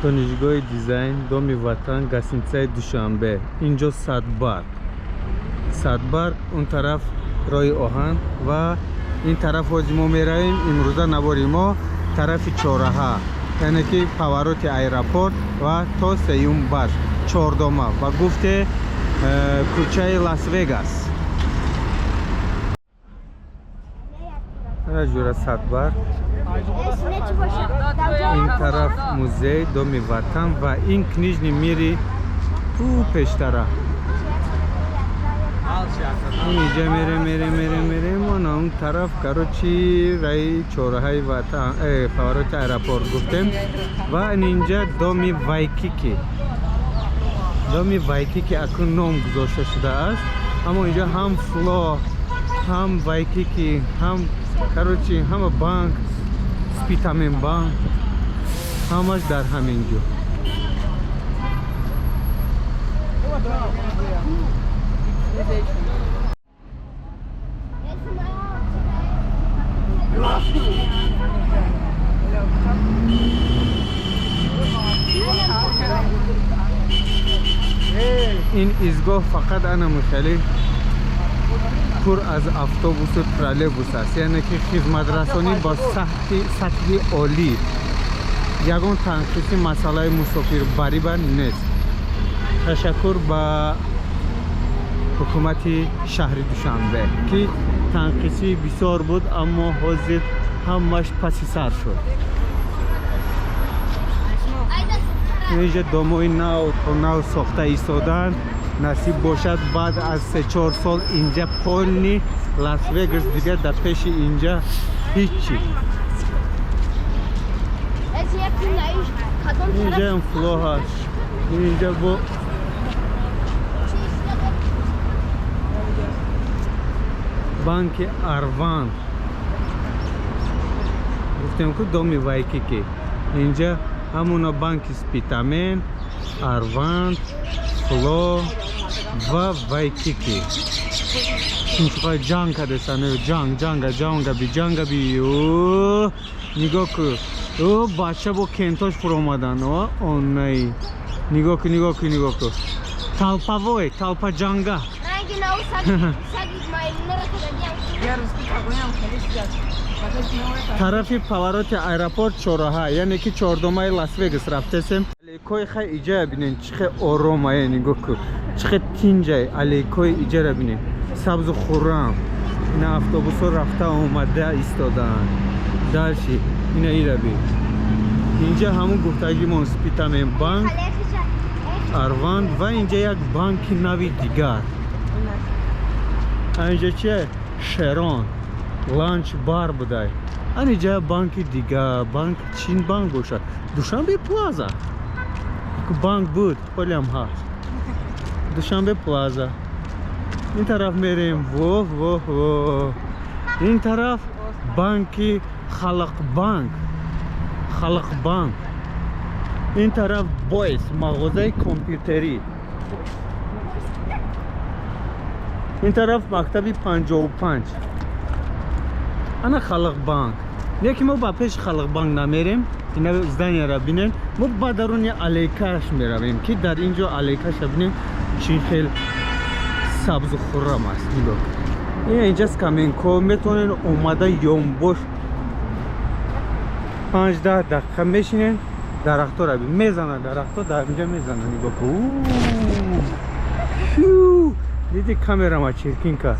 Донишгоҳи дизайн, Доми Ватан, гостиницаи Душанбе. Инҷо Садбарг, Садбарг, он тараф роҳи оҳан ва ин тараф ҳози мо меравем. Имрӯза навори мо тарафи чораҳа, яъне ки повороти аэропорт ва то сеюм баш чордома ба гуфте кӯчаи Лас Вегас. Ҷура Садбарг, ин тараф музей, Доми Ватан ва ин Книжный мири ӯ пештара. Инҷа мерем, мерем, мерем, мерем, ана он тараф, короче, раи чораҳаи Ватан, повороти аэропорт гуфтем. Ва инҷа доми Вайкики, доми Вайкики акун ном гузошта шудааст, аммо инҷа ҳам Фло, ҳам Вайкики, ҳам, короче, ҳама банк, Спитамен банк, ҳамаш дар ҳамин ҷо. Ин изгоҳ фақат ана михели пур аз автобусу троллейбус аст, яъне ки хизматрасонӣ бо сатҳи олӣ, ягон танқиси масъалаи мусофирбариба нест. Ташаккур ба ҳукумати шаҳри Душанбе, ки танқисӣ бисёр буд, аммо ҳозир ҳамаш паси сар шуд. Инҷа домои нав то нав сохта истодаанд. Насиб бошад, баъд аз 3-4 сол инҷа полный Лас Вегас, дигар дар пеши инҷа ҳичи. Инҷаам Фло ҳаст, инҷа бо банки Арванд гуфтем ку, доми Вайкики. Инҷа ҳамуна банки Спитамен, Арванд, Фло ва Вайкики. Чунчуқай ҷанг кардесан, ҷанг, ҷанга, ҷанга би, ҷанга би. Нигоҳ ку, о бача бо кентош фуромадан. Онаи, нигоҳ ку, нигоҳ ку, нигоҳ ку, толпавой, толпа ҷанга. Тарафи повороти аэропорт, чораҳа, яъне ки чордомаи Лас Вегас рафтесем. Алейкои хай иҷая бинен, чӣ хе оромае, нигоҳ ку, чӣ хе тинҷай. Алейкои иҷара бинен, сабзу хуррам. Ина автобусҳо рафта омада истодаанд. Дальше ина ира бин, инҷа ҳамун гуфтагимон Спитамен банк, Арванд ва инҷа як банки нави дигар. Инҷа чие? Шерон ланч бар будай. Аниҷа банки дигар, банк чин банк бошад, Душанбе Плаза банк буд, ҳолиам ҳаст Душанбе Плаза. Ин тараф мерем, воҳ, воҳ, воҳ, ин тараф банки Халқбанк, Халқбанк. Ин тараф Бойс, мағозаи компютерӣ. Ин тараф мактаби 55. Ана Халқбанк. Не ки мо ба пеши Халқбанк намерем, ина зданияра бинем, мо ба даруни алейкаш меравем, ки дар ин ҷо алейкаша бинем, чӣ хел сабзу хуррам аст. Нигоҳ, ин инҷа скаменко, метавонед омада ёмбош 5-10 дақиқа мешинен. Дарахтора мезана, дарахто дар инҷа мезана. Нигоҳ ку, диди, камерама чиркин кард.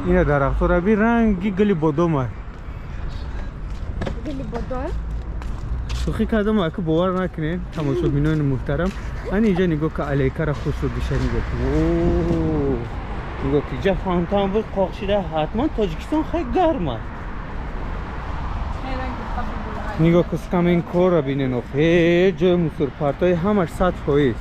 Ина дарахтора би, ранги гули бодома. Гули бодом. Шӯхӣ кардам, ака, бовар накунед, тамошобинони муҳтарам. Ани инҷа нигоҳ ка, алейкара хушрӯ биша, нигоҳ ку, нигоҳ ки иҷа фонтан буд, қоқ шида. Ҳатман Тоҷикистон хеле гарм аст. Нигоҳ ку, скаменкора бинен, охе ҷои мусурпартои ҳамаш 100%.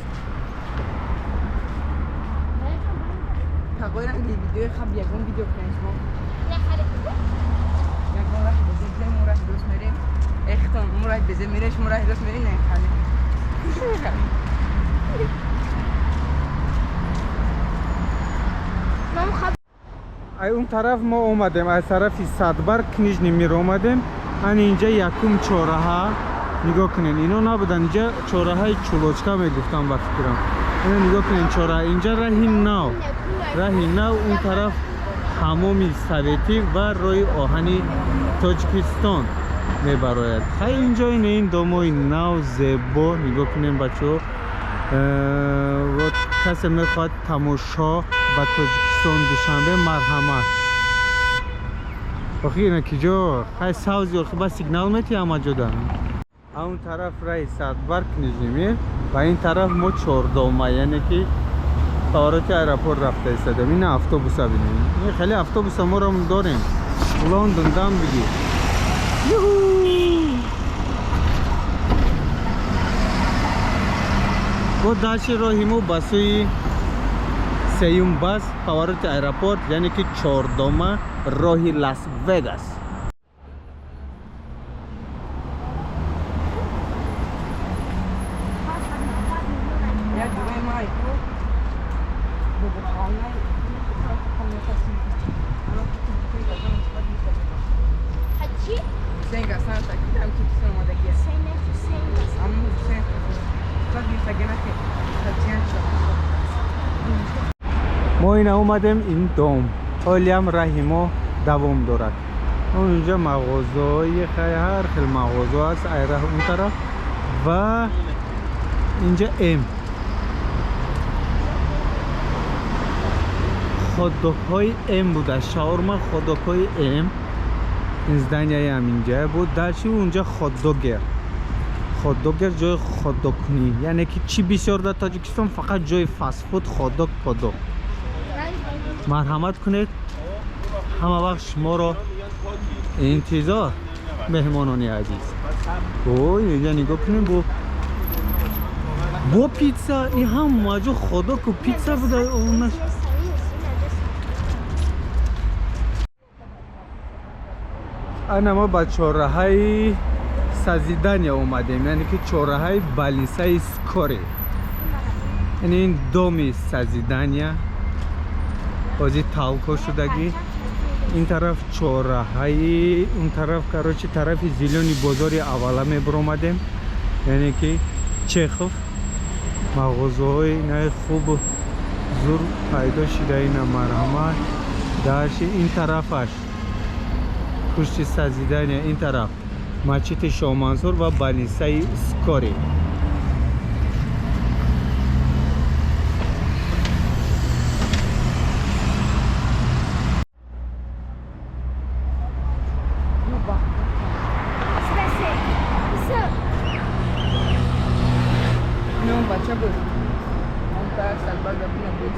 Ай он тараф мо омадем, аз тарафи Садбарг, Книжный мир омадем. Ани инҷа якум чораҳа, Нигоҳ кунед, ино набудан. Инҷа чораҳаи Чулочка мегуфтам ба фикрам. Ино нигоҳ кунед, чораҳа. Инҷа раҳи нав. Раҳи нав, он тараф ҳамоми советӣ ва роҳи оҳани Тоҷикистон мебарояд. Хай, инҷо ин домои нав зебо. Нигоҳ кунем, бачаҳо. Вот касе мехоҳад тамошо ба Тоҷикистон, Душанбе, марҳамат. Охи, ина киҷо хай савзи, охи ба сигнал мети ҳама ҷода. Он тараф раи Садбар Книжный ва ин тараф мо Чордома, яъне ки повороти аэропорт рафта истодем. Ина автобуса бинем. Ин хеле автобуса моро дорем. Лондон дам бигир. Юху! Бо дальше роҳи мо ба сӯи сеюм бас, повороти аэропорт, яъне ки Чордома, роҳи Лас Вегас. Ja, ҷӯраи май ку бобохона. Хачи? Ҳусейн гасан шакидам ки писон омадагия. Ҳусейн, Ҳусейн гасан. Аммо Ҳусейн гирифтагина ки хачиян. Мо ина омадем ин дом. Ҳолиам раҳи мо давом дорад. Онҷа мағозаҳои хай, ҳар хел мағоза аст ай раҳ он тараф ва инҷа хотдогҳои М буда, шаурма, хотдогҳои М. Ин зданияи ам инҷа буд. Дальше унҷа хотдогер, хотдогер, ҷои хотдогкунӣ, яъне ки чӣ бисёр дар Тоҷикистон фақат ҷои фастфуд, хотдог, поддог. Марҳамат кунед, ҳама вақт шуморо интизор, меҳмонони азиз. Ой, инҷа нигоҳ кунем, бо питса. И ҳама ҷо хотдогу питса буда. Онаш ана мо ба чорраҳаи Созидания омадем, яъне ки чорраҳаи больницаи скорый. Яъне ин доми Созидания ҳозир талко шудагӣ. Ин тараф чорраҳаи, он тараф, короче, тарафи Зелёный бозори аввала мебуромадем, яъне ки Чехов. Мағозаҳои инаи хубу зур пайдо шида. Ина, марҳамат. Дальше ин тарафаш, пушти Созидания, ин тараф масҷиди Шоҳмансур ва больницаи скорый. Não, бача буд. Он так садбар буд.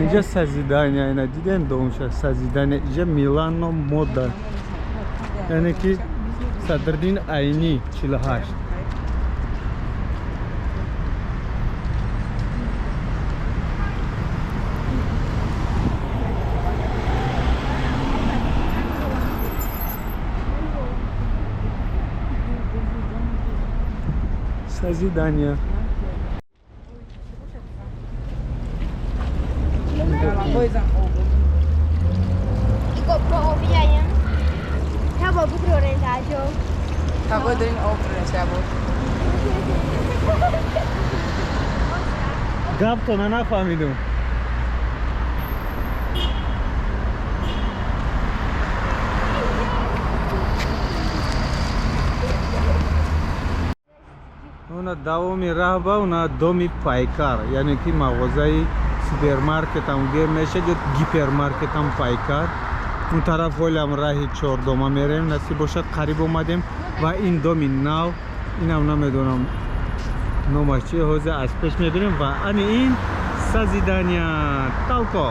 Инҷа Созидания, ина дидем домша Созидания. Инҷа Милано мода, яъне ки Садриддин Айнӣ 48. Созидания. Coisa. 이거 법이야. 타보 부끄러운 자죠. Tagodrin opresa Гаптона нафаҳмидум. Уна давоми раҳба, уна доми Пайкар, яъне ки мағозаи супермаркетам гер мешад ё гипермаркетам Пайкар. Он тараф ҳолиам раҳи Чордома мерем, насиб бошад. Қариб омадем ва ин доми нав, инам намедонам номаш чи, ҳозир аз пеш мебинем. Ва ани ин Созидания талко.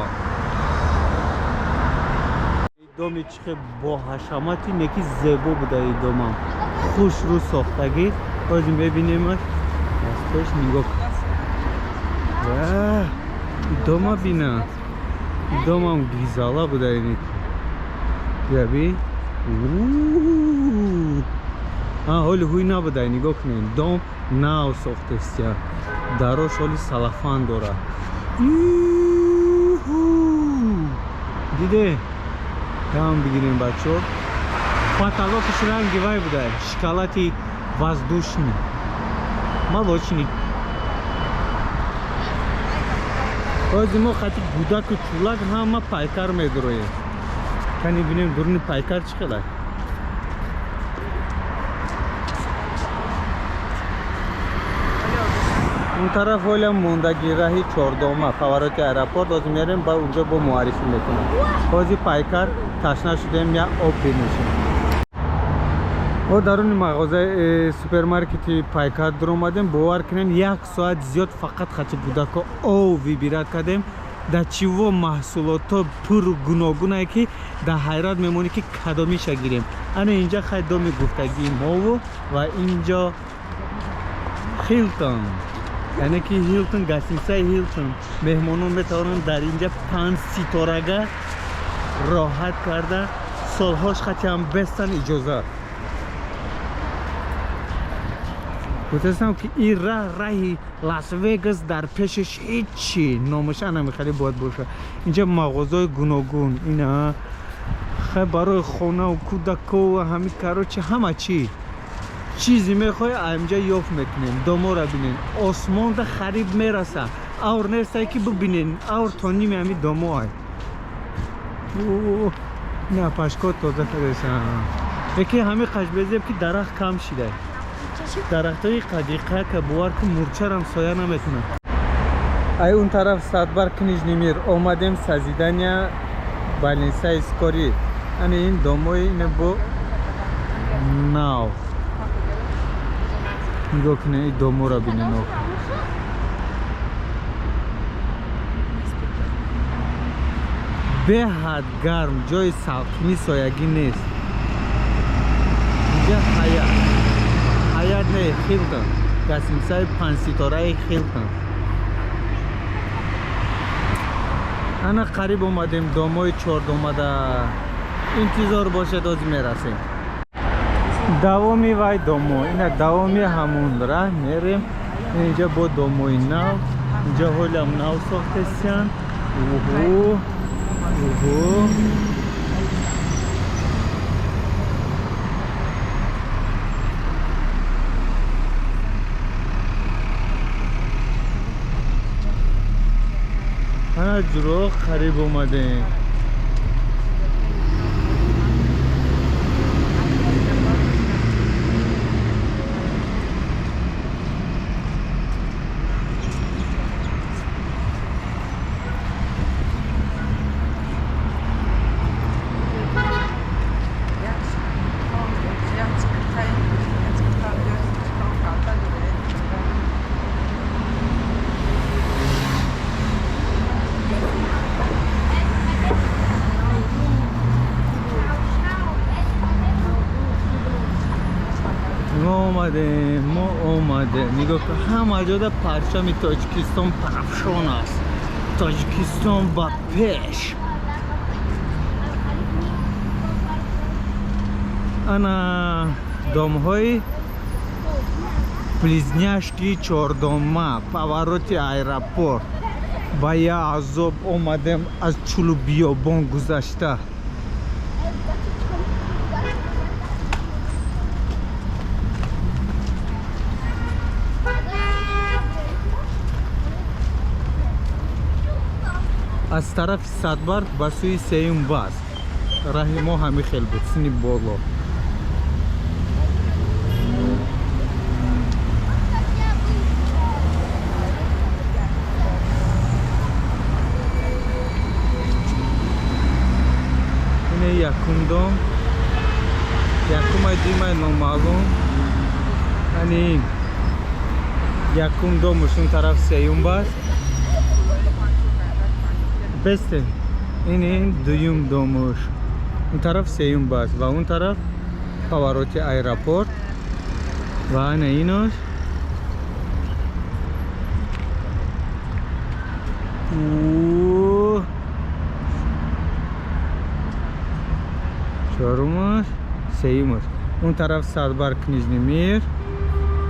Доми чихе бо ҳашамати неки зебо буда. И домам хушрӯ сохтагӣ. Ҳозир мебинемаш аз пеш. Нигоҳ, дома бина, домам гизала буда. Ини яби ҳоли ҳуй набуда. Нигоҳ кунед, дом нав сохтестия, дарош ҳоли салафан дорад. Диде, там бигирем, бачо. Потолокаш ранги вай буда, шоколади. Воздушный, молочный. Ҳозир мо хати гудаку чӯлак ҳама Пайкар медуроем. Кани бинем, дуруни Пайкар чӣ хелай. Он тараф ҳолям мондаги раҳи чордома, повороти аэропорт. Ҳозир мерем ба унҷо, бо муаррифӣ мекунам. Ҳозир Пайкар, ташна шудем, як об бинӯшем. Мо даруни мағозаи супермаркети Пайкар дуромадем. Бовар кунем, як соат зиёд фақат хати гудако ов выбирать кардем. Дар чиво маҳсулотҳо пуру гуногунае, ки дар ҳайрат мемонӣ, ки кадомиша гирем. Ана инҷа хай доми гуфтагии мову ва инҷо Хилтон, яъне ки Хилтон, гостиницаи Хилтон. Меҳмонон метавонанд дар инҷа панҷ ситорага роҳат карда солҳош хатиам бестан, иҷоза. Гуфтастам, ки ин раҳ раҳи Лас Вегас, дар пешаш ҳечи номаша намехали бояд боша. Инҷа мағозаҳои гуногун, ина хай барои хонаву кӯдако ва ҳами, короче, ҳама чӣ чизе мехоҳӣ, инҷа ёфт мекунем. Домора бинен, осмонда хариб мераса, авр нестае, ки бибинен, авр то ними ҳами домоай. На пашко тоза кардеса, яке ҳами қашбезеб, ки дарахт кам шида, дарахтҳои қадиқа, ка бовар кун, мурчарам соя наметунад. Ай он тараф садбар, Книжный мир омадем, созидания, больницаи скорый. Ани ин домои ина бо нав. Нигоҳ кунед, ин доморо бинен. Ох, беҳад гарм, ҷои салқинӣ, соягӣ нест. Инҷа Ҳаят, Ҳаят не, Хилтон, гостиницаи панҷситораи Хилтон. Ана қариб омадем домои чордомада, интизор бошед, оз мерасем. Давоми вай домо, ина давоми ҳамун раҳ мерем. Инҷа бо домои нав, инҷа ҳолям нав сохтесиян. Уҳу, уҳу. Ана ҷуро, қариб омадем. Мо омадем, мо омадем. Нигоҳ кун, ҳама ҷода парчами Тоҷикистон парафшон аст. Тоҷикистон ба пеш! Ана домҳои близняшки чордома, повороти аэропорт. Ба як азоб омадем, аз чӯлу биёбон гузашта. Аз тарафи Садбарг ба сӯи сеюм бас раҳи мо ҳамин хел буд, сини боло. Ине якум дом, якумай, дуюмай номаълум. Ани якум домуш, он тараф сеюм бас бесте. Ин дуюм домуш, он тараф сеюм бас ва он тараф повороти аэропорт. Ва ана инош. У. Чорумаш, сеюмаш, он тараф Садбар, Книжный мир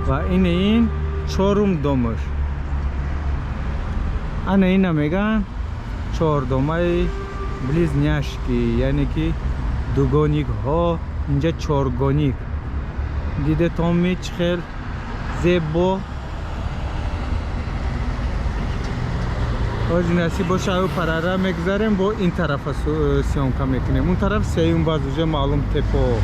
ва ин чорум домуш. Ана ина меган чордомаи близняшки, яъне ки дугоникҳо, инҷа чоргоник. Дидетон ми чӣ хел зебо. Ҳоҷи насиб боша, аю парара мегзарем, бо ин тарафа съёмка мекунем. Он тараф сеюм баз уже маълум тепо.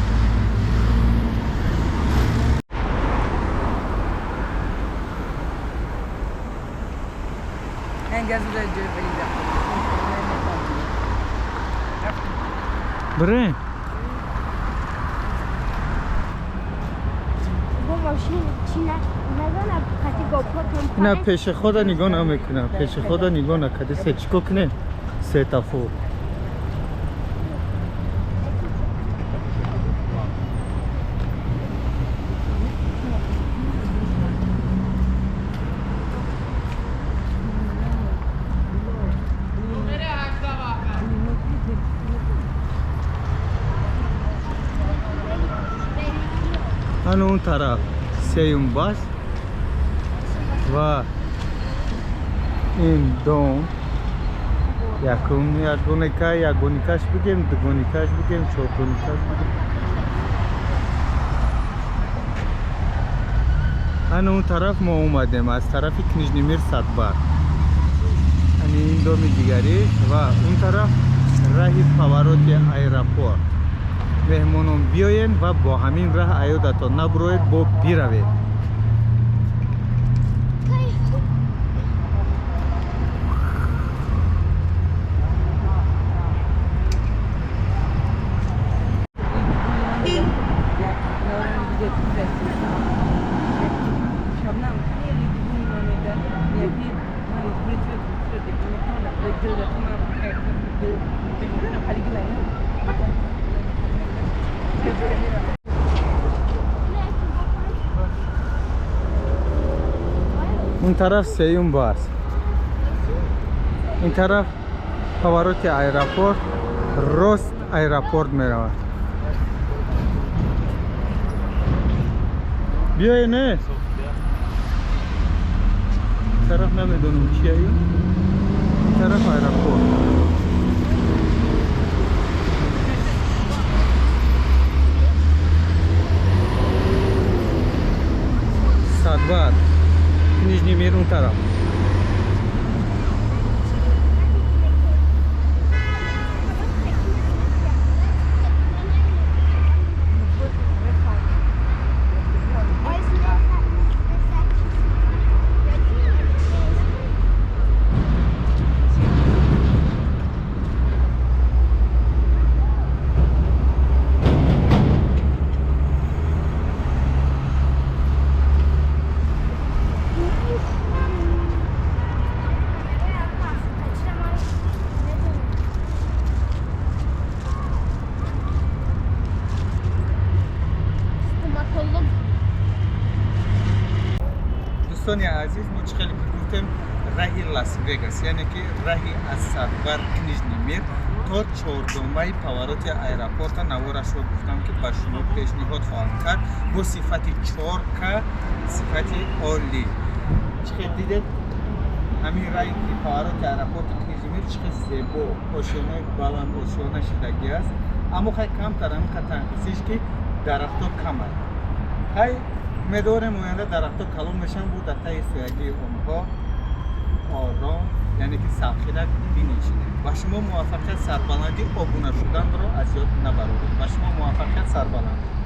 Бре. На пеши хода нигоҳ намекунам. Пеши хода нигоҳ накарди. Се чико кунем? Светофор. Ана он тараф сеюм бас ва ин дом якум ягоника, ягоникаш бигем, дугоникаш бигем, чоргоникаш бигем. Ана он тараф мо омадем аз тарафи Книжный мир Садбар. Ани ин доми дигариш ва он тараф раҳи повороти аэропорт. Меҳмонон биёен ва бо ҳамин раҳ аёдатон набуроед, бо биравед. Он тараф сеюм бас, ин тараф повороти аэропорт, рост аэропорт меравад. Биёе не тараф намедонам чияю. Ин тараф аэропорт. Садбар, Книжный мир он тараф. Дӯстони азиз, мо чӣ хеле ки гуфтем, раҳи Лас-Вегас, яъне ки раҳи аз Садбар Книжный мир то чордомаи повороти аэропорта наворашро гуфтам, ки ба шумо пешниҳод хоҳам кард бо сифати 4К, сифати олӣ. Чӣ хел дидед ҳамин раҳи ки повороти аэропорти Книжный мир чӣ хел зебо, ошёнаи баланд ошёна шидагӣ аст. Аммо хай камтар ҳамин танқисиш ки дарахто каманд. Хай умедворем оянда дарахто калон мешаванд, бо дар таи соягии онҳо ором, яъне ки сабхирак бинишинем. Ба шумо муваффақият, сарбаландӣ, обуна шуданро аз ёд набароред. Ба шумо муваффақият, сарбаландӣ.